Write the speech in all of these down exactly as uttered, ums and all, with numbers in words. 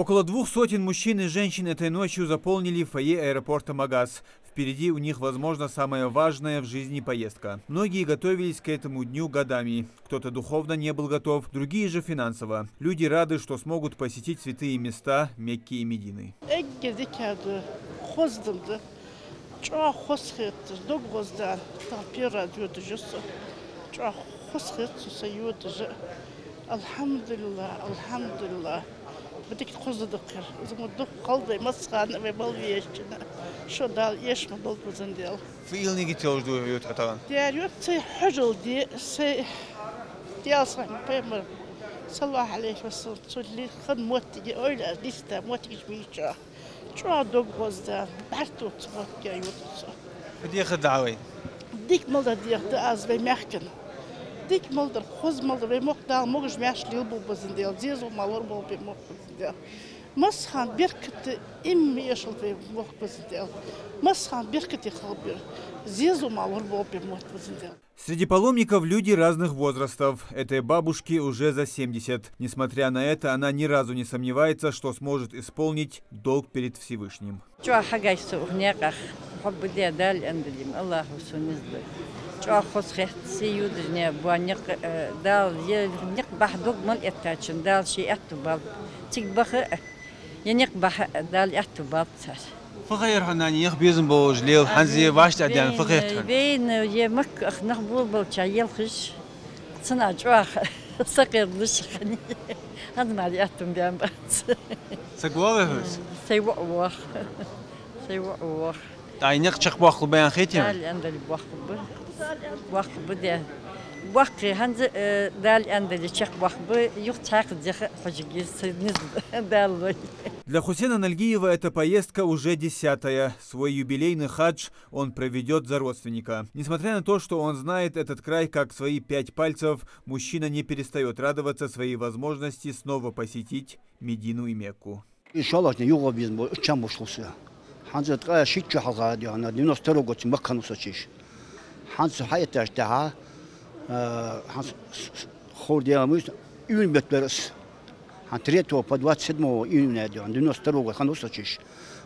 Около двух сотен мужчин и женщин этой ночью заполнили фойе аэропорта Магас. Впереди у них, возможно, самая важная в жизни поездка. Многие готовились к этому дню годами. Кто-то духовно не был готов, другие же финансово. Люди рады, что смогут посетить святые места Мекки и Медины. Эггара дикагӀа да, хоза да. ЧӀоагӀа хоза хет, дог гӀоздаьнна, тахан первый раз йодаш я со. ЧӀоагӀа хоза хет сона са йодаш. Алхьамдулиллахь, алхьамдулиллахь. Ба дика хоза да кхер. Из мо дукха хала да вай массахана, вай мел везачунна. Шо Дала эша ма долда, везан Даьла. Фу ийла нигат йолаш да хьо йода тахан? Дера йода, сай хьажол де, сай Даьла, сай пайхамар, саллаллахӀу Ӏалайхи ва саллам, цу лиха моттиге, ойла аз диста моттигаш мийча. ЧӀоагӀа дог гӀоздаьнна, бӀарг тохача моттиге йода со. Фу дехар да Ӏа вайна? Дика мел дар деха да аз вай мехка. Дика мел дар, хоза мел дар, вай мохк Дала могаш-маьрша лелаболба, везан Даьла, зезал-мел лораболба вай мохк, везан Даьла. Массахана беркате, иман, эшал вай мохк, везан Даьла. Массахана беркате хилба ер. Зезал-мел лораболба вай мохк, везан Даьла. Среди паломников люди разных возрастов. Этой бабушке уже за семьдесят. Несмотря на это, она ни разу не сомневается, что сможет исполнить долг перед Всевышним. ЧӀоагӀа хьагай со укх наькъах, хьо ба де Дала аьнна дале-м, Аллахӏо сона низ лой. ЧӀоагӀа хоза хет, се йодаш не ба никъ, э, Дала, е никъ бахьа дог мел эттачун, Дала ший аьттув балба. Цига баха а, е никъ бахьа а Дала аьттув балба цар. Фу хайра хьона, нана, еха безам болаш лела, хӀанз е вӀаштӀехьадаьнна фу хет хьона? Вайна, вайна е Макка ах нах болабалча елхаш, цунах чӀоагӀа сакхердалуш хиннай. ХӀанз мара аьттув баьнна бац. Саг воагӀий хьо? Сай воӀ воагӀа. Сай воӀ воагӀа. ТӀаккха никъ чакхбоаккхалургба аьнна хетий хьона? Дала аьнна дале боаккхаргба. Боаккхаргба де. Боаккхе хӀанз, э, Дала аьнна дале чакхбоаккхаргба, юха цхьаькха дехар хьожаргья, са низ Дала лой. Для Хусена Нальгиева эта поездка уже десятая. Свой юбилейный хадж он проведёт за родственника. Несмотря на то, что он знает этот край как свои пять пальцев, мужчина не перестаёт радоваться своей возможности снова посетить Медину и Мекку. ИншаАллахӀ, юха безам болаш, чам болаш хул со. ХӀанз ткъаь шийтта шу хьалха да хьона, девяносто второго года Макка хиннав со чу. ХӀанз хьаэттача тӀехьа, э, хӀанз с-, с-, ховр дела муйс, июнь бетта вар аз. ХӀанз третьего по двадцать седьмого июня да хьона, девяносто второго года хиннав со чу.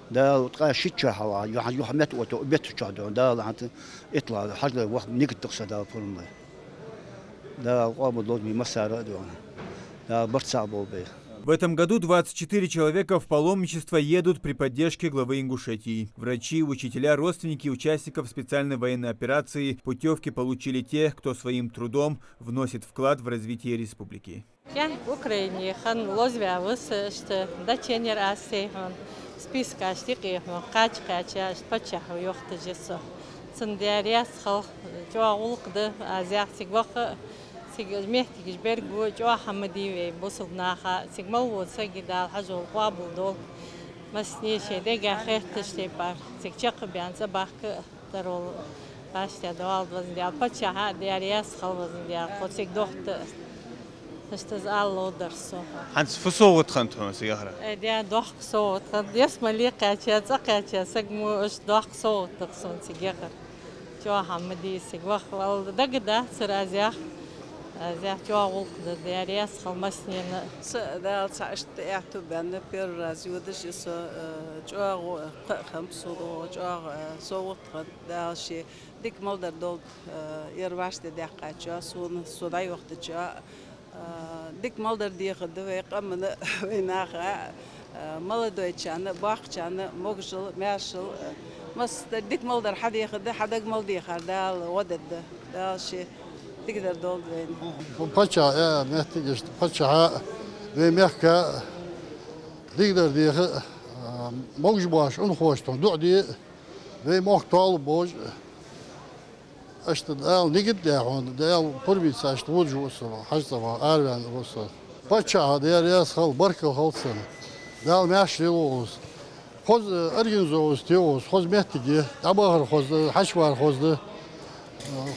Дала ткъаь шийтта шу хьалха, ю-, хӀанз юха метта отта бетта чу да хьона, Дала хӀанз иттлагӀа хьажлой ваха нигат да са, Дала пурам лой. Дала къоабал долда вай массане а да хьона. Дала барт цхьа болба вай. В этом году двадцать четыре человека в паломничество едут при поддержке главы Ингушетии. Врачи, учителя, родственники участников специальной военной операции, путёвки получили те, кто своим трудом вносит вклад в развитие республики. Ке Украине хинна лозаваь ва со, иштта дӀачуеннаяр аз сай хьона, спискаш тӀакхийхьа хьона, кхача-кхача, иштта паччахьо йохийташ я со. Цунна Даьла раьза хилва, чӀоагӀа гӀулакх да, аз ях цига ваха, цига моттигаш берг ва, чӀоагӀа хӀама дий вай бусалба наха, цига мел вола саг Дала хьажол къоабал долда. Массане шоай дега хетача тайпара цига чакхбаьнна цӀабахка а, дарвала башха да валда, везан Даьла, паччахьа а Даьла раьза хилва, везан Даьла, кхо цига дохта а. Иштта из ала ловра со. ХӀанз фу совгӀат хиннад хьона цигахьара? Э, де, доккха совгӀат хиннад. Ялсмале кхаьча, цӀа кхаьча саг мо, иштта доккха совгӀат да сона цигахьара. ЧӀоагӀа хӀама дий цига ваха, валла дагадоагӀацар аз ях. Аз ях, чӀоагӀа гӀулакх да, Даьла раьза хилва массанена. Са Дала цхьа иштта аьттув баьнна, первый раз йодаш я со, э, чӀоагӀа кхы а хам сона, чӀоагӀа, э, совгӀат хиннад. Дала ший дика мел дар долда, э, ер вӀаштӀехьдаьккхачоа, сона, со дӀайохийтачоа, э, дика мел дар дехаргда вай къамана, вай наха, э, молодойчарна, боккхачарна могашал, маьршал, э, массадар дика мел дар хьадехаргда, хьадага мел дехар Дала гӀо дергда. Дала ший дикадар долда вайна. Паччахьа, э, моттиге, паччахьа, вай мехка дикадар деха, э, могаш боацача унахошта дуӀа де, вай мохк тоалургболаш. Иштта Дала нигат даь хьона, Дала пурам бийца иштта водаш ва со, хьажцӀа ваха араваьнна ва со. Паччахьа Даьла раьза хилва, баркал хилда цунна. Дала маьрша лелаволва из. Хоза организовать еш ва из, хоза моттиг я, дӀабахар хоза да, хьачувар хоза да.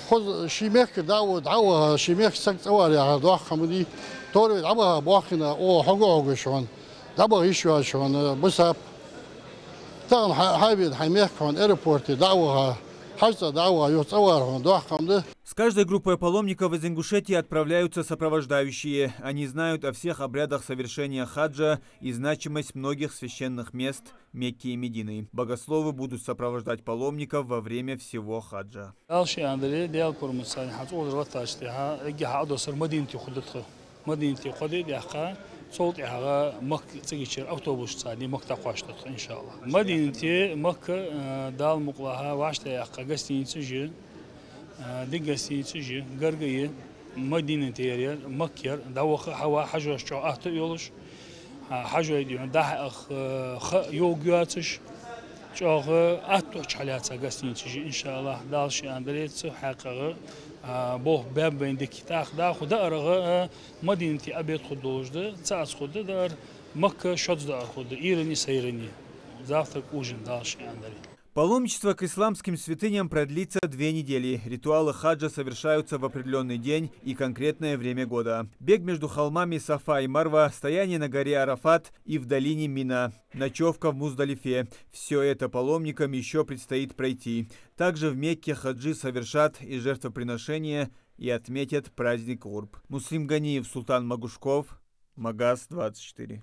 Хоза ший мехкара дӀа а, дӀа а ваха, ший мехка саг цӀавар яхар доккха хӀама дий. Тора вай дӀабаха боккхийна, о, хьога-хьога шоана. ДӀабаха йиш йоацаш хьона бусап. Тахан хьа-, хьайбен хьай мехка хьона аэропорте дӀа а ваха, Хьажцӏа дӏаваха, юха цӏавара хьона дохкам да. С каждой группой паломников из Ингушетии отправляются сопровождающие. Они знают о всех обрядах совершения хаджа и значимость многих священных мест Мекки и Медины. Богословы будут сопровождать паломников во время всего хаджа. Дала ше аьнна дале, Даьла пурамца хьа цӏодар латтача тӏехьа, эггара хьа Ӏодоссар Мадинате хургда тха. Мадинате кхо ди даьккха, цул тӏехьагӏа Макка цига чура автобусаца дӏа Макка дӏакхоачаргда тхо, иншааллахӏ. Мадинате, Макка, э, Дала мукъалахь, вӏаштӏа яьккха гостиницаш я, э, дика гостиницаш я, гаргга я, Мадинатера яр, Маккера, дӏаваха, хьава хьажоша чӏоагӏа атта йолаш, хьа-, хьажой дийна дӏа-хьа ах, э, ха йовргйоацаш, чӏоагӏа атта долча хьалаьца гостиницаш я, иншааллахӏ, Дала ше аьнна дале, цу хьакъехьа, э, болх баьб вайна дика. Тӏаккха дӏахо даарагӏа, э, Мадинате обед хургдолаш да, цаӏ ца хургда даар, Макка шозза даар хургда, ирани сайрани. Завтрак, ужин, Дала ше аьнна дале. Паломничество к исламским святыням продлится две недели. Ритуалы хаджа совершаются в определённый день и конкретное время года. Бег между холмами Сафа и Марва, стояние на горе Арафат и в долине Мина, ночёвка в Муздалифе. Всё это паломникам ещё предстоит пройти. Также в Мекке хаджи совершат и жертвоприношения, и отметят праздник Гурб. Муслим Ганиев, Султан Магушков, Магас двадцать четыре.